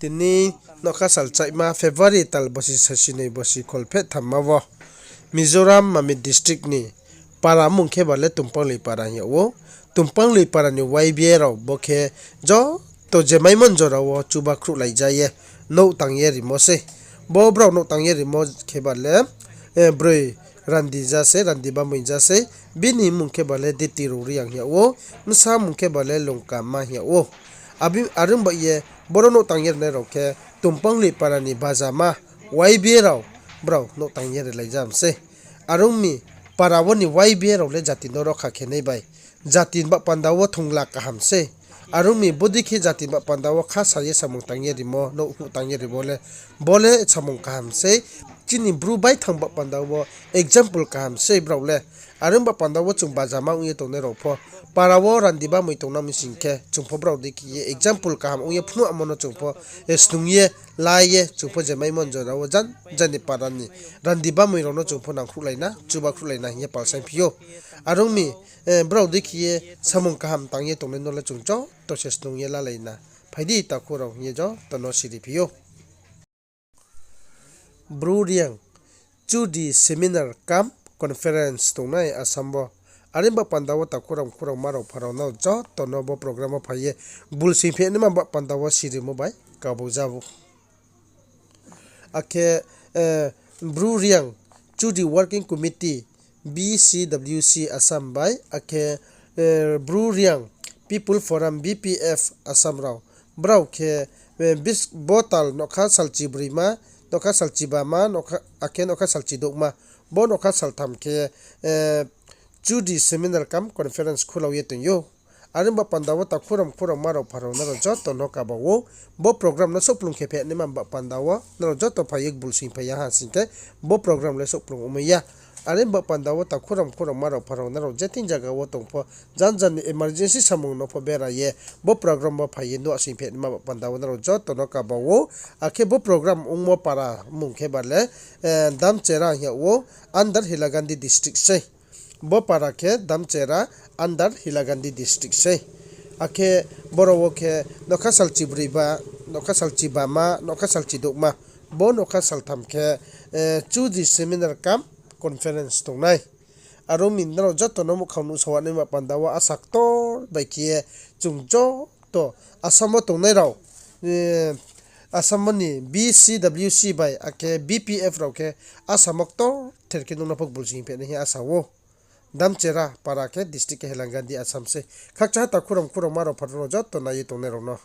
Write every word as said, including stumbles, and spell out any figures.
Tini nougkha sal chaima February tal bosi sasi noi bosi kholpheh thamma wo Mizoram Mamit district ni para mung khe ba le Tungpangloi para hing yag ou. Tungpangloi para ni Y B A rao bo khe joto je maimon jora wo chuba khruhlaija ye nouh tang ye rimo sei. Bo brao nouh tang ye rimo khe ba le, eh, broi randija sei, randi bamoi ja sei. Bini mung khe ba le Diti Rung Reang hing yag ou, bsa mung khe ba le Lungkama hing yag ou. Are ong ba ye boro nouh tang ye rinai rao khe Tungpangloi para ni bajama Y B A rao brao nouh tang ye rilaija mi sei. Are ong mi para wo ni Y B A rao le jati no rokha khe nai bai, jati ni baoh panda wo thongla kaham sei. Are ong mi bodei khe jati ni baoh panda wo kha sa ye samung tang ye rimo, nouh tang ye rimo le, bo le samung kaham sei. Chini Bru baithang baoh panda wo example kaham sei brao le. Are ong baoh panda wo chung bajama ong ye tongnai rao pho, para wo randi bamoi tongnang mi sing khe chung pho brao dei khe ye example kaham ong ye phnuhmo no chung pho, eh, snung ye, la ye, chung pho je maimon jora wo jan jani para ni randi bamoi rao no chung pho nangkhruhlai na, chuba khruhlai na hing ye palsaingphi ou. Are ong mi, eh, brao dei khe ye samung kaham tang ye tongnai no le chung joto se snung ye lalai na. Phai di takhu rao hing ye joto no siriphi ou. Bru Reang Chudi seminar cum conference tongnai Assam wo. Are ong baoh panda wo takhu rao, mkhu rao, ma rao, pha rao, nrao joto no bo program wo phai ye bulsing phehnima baoh panda wo sirimo bai kabau ja ou. Akhe, eh, Bru Reang Chudi Working Committee, B C W C Assam bai, akhe, eh, Bru Reang People Forum, B P F Assam rao. Brao khe, eh, bis-, bo tal nougkha salchi broima, nougkha salchi bama, nougkha, akhe nougkha salchi douhma. Bo nougkha saltham khe, eh, Chudi seminar cum conference khulau ye tong ou. Are ong baoh panda wo takhu rao, mkhu rao, ma rao, pha rao, nrao joto no kabau ou. Bo program no souhplung khe phehnima baoh panda wo nrao joto phai ye bulsing phai ya ha sing khe bo program le souhplung ongmai ya. Are ong baoh panda wo takhu rao, mkhu rao, ma rao, pha rao, nrao je thing zaga wo tong pho, jan jan ni emergency samung no pho bera ye bo program wo phai ye nuhsing phehnima baoh panda wo nrao joto no kabau ou. Akhe bo program ongmo para mung khe ba le, eh, Damchera hing yag ou, under Hailakandi district sei. Bo para khe Damchera under Hailakandi district sei. Akhe boro wo khe nougkha salchi broiba, nougkha salchi bama, nougkha salchi douhma. Bo nougkha saltham khe, eh, Chudi seminar cum conference tongnai. Are ong mi nrao joto no muhkhang nuhsao naima panda wo asa ktor bai khe ye chung joto Assam wo tongnai rao, eh, Assam ni B C W C bai akhe B P F rao khe asamo ktor ther khe nung no pho bulsing phehnai hing asa ou. Damchera para khe district khe Hailakandi Assam sei. Khakchangha takhu rao, mkhu rao, ma rao, pha rao, nrao joto nai ye tongnai rao no.